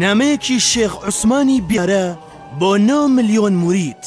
نامەیەکی شێخ عوسمانی بیارە بۆ 9 ملیۆن مورید.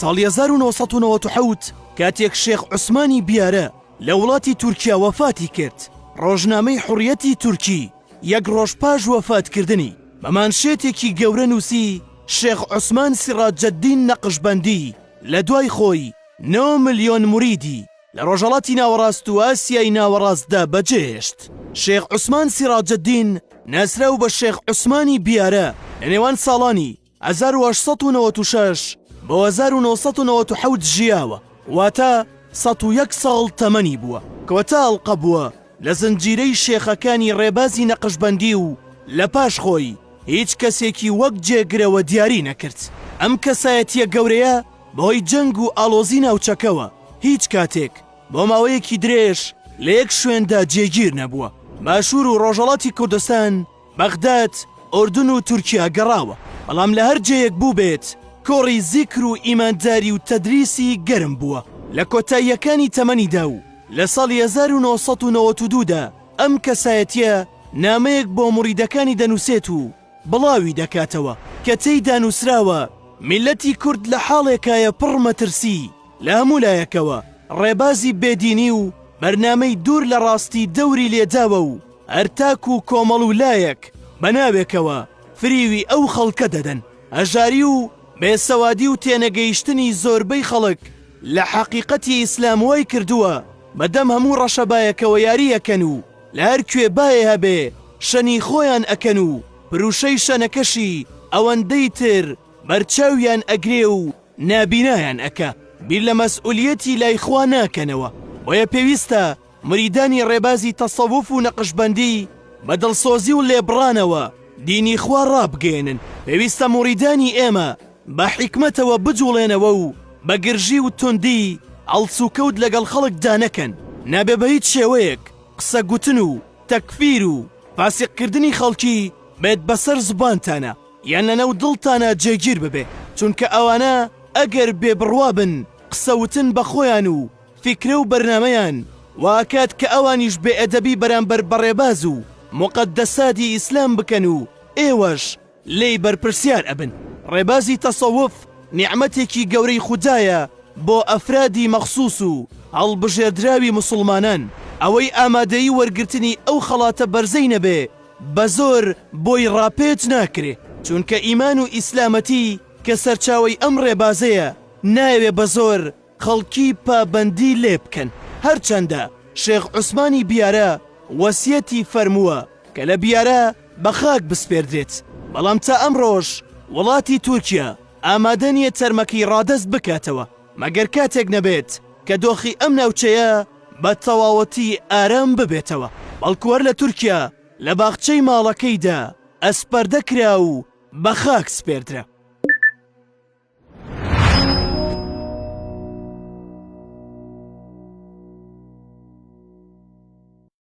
ساڵی 1997 کاتێک شێخ عوسمانی بیارە لە وڵاتی تورکیا وەفاتی کرد، ڕۆژنامەی حوڕیەتی تورکی یەک ڕۆژ پاش وەفاتکردنی بە مانشێتێکی گەورە نووسی شێخ عوسمان سیڕاجەدین نەقشبەندی لە دوای خۆی 9 ملیۆن موریدی لە ڕۆژهەڵاتی ناوەڕاست و ئاسیای ناوەڕاستدا بەجێهێشت. شێخ عوسمان سیڕاجەدین ناسراو بە شێخ عوسمانی بیارە لە نێوان ساڵانی 1896 بۆ 1997 ژیاوە، واتە 101 ساڵ تەمەنی بووە. کۆتا ئەڵقە بووە لە زنجیرەی شێخەکانی ڕێبازی نەقشبەندی و لە پاش خۆی هیچ کەسێکی وەک جێگرەوە دیاری نەکرد. ئەم کەسایەتییە گەورەیە بەهۆی جەنگ و ئاڵۆزی ناوچەکەوە هیچ کاتێک بۆ ماوەیەکی درێژ لە یەک شوێندا جێگیر نەبووە. باشوور و ڕۆژهەڵاتی کوردستان، بەغداد، ئوردن و تورکیا گەڕاوە، بەڵام لە هەر جێیەک بووبێت کۆڕی زیکر و ئیمانداری و تەدریسی گەرم بووە. لە کۆتاییەکانی تەمەنیدا و لە ساڵی 1992 دا ئەم کەسایەتییە نامەیەک بۆ موریدەکانی دەنووسێت و بڵاوی دەکاتەوە کە تێیدا نووسراوە، میللەتی کورد لە حاڵێکایە پڕ مەترسی لە هەموو لایەکەوە ڕێبازی بێدینی و بەرنامەی دوور لە ڕاستی دەوری لێداوە و هەر تاک و کۆمەڵ و لایەک بە ناوێکەوە فریوی ئەو خەڵکە دەدەن. هەژاری و بێسەوادی و تێنەگەیشتنی زۆربەی خەڵک لە حەقیقەتی ئیسلام وای کردووە بە دەم هەموو ڕەشەبایەکەوە یاری ئەکەن و لە هەر کوێ بایێ هەبێ شەنی خۆیان ئەکەن و پروشەی شەنەکەشی ئەوەندەی تر بەرچاویان ئەگرێ و نابینایان ئەکا، بیر لە مەسئولیەتی لای خوا ناکەنەوە، بۆیە پێویستە مریدانی ڕێبازی تەسەوف و نەقشبەندی بە دڵسۆزی و لێبڕانەوە دینی خوا ڕابگەیەنن، پێویستە موریدانی ئێمە بە حیکمەتەوە بجوڵێنەوە و بە گرژی و توندی هەڵسوکەوت لەگەڵ خەڵکدا نەکەن، نابێ بە هیچ شێوەیەک قسە گوتن و تەکفیر و فاسیق کردنی خەڵکی بێت بەسەر زبانتانا یان لەناو دڵتانا جێگیر ببێ، چونکە ئەوانە ئەگەر بێ بڕوا بن قسە وتن بە خۆیان و فیکرە و بەرنامەیان وا ئەکات کە ئەوانیش بێ ئەدەبی بەرامبەر بە ڕێباز و موقەدەساتی ئیسلام بکەن و ئێوەش لێی بەرپرسیار ئەبن. ڕێبازی تەسەوف نیعمەتێکی گەورەی خودایە بۆ ئەفرادی مەخسوس و هەڵبژێردراوی موسوڵمانان، ئەوەی ئامادەی وەرگرتنی ئەو خەڵاتە بەرزەی نەبێ بەزۆر بۆی ڕاپێچ ناکرێ، چونکە ئیمان و ئیسلامەتی کە سەرچاوەی ئەم ڕێبازەیە نایەوێ بەزۆر خەڵکی پابەندی لێ بکەن، هەرچەندە شێخ عوسمانی بیارە وەسیەتی فەرمووە کە لە بیارە بە خاک بسپێردرێت، بەڵام تا ئەمڕۆش وڵاتی تورکیا ئامادە نییە تەرمەکەی ڕادەست بکاتەوە، مەگەر کاتێک نەبێت کە دۆخی ئەم ناوچەیە بە تەواوەتی ئارام ببێتەوە، بەڵکو هەر لە تورکیا لە باخچەی ماڵەکەیدا ئەسپەردە کرا و بە خاک سپێردرا.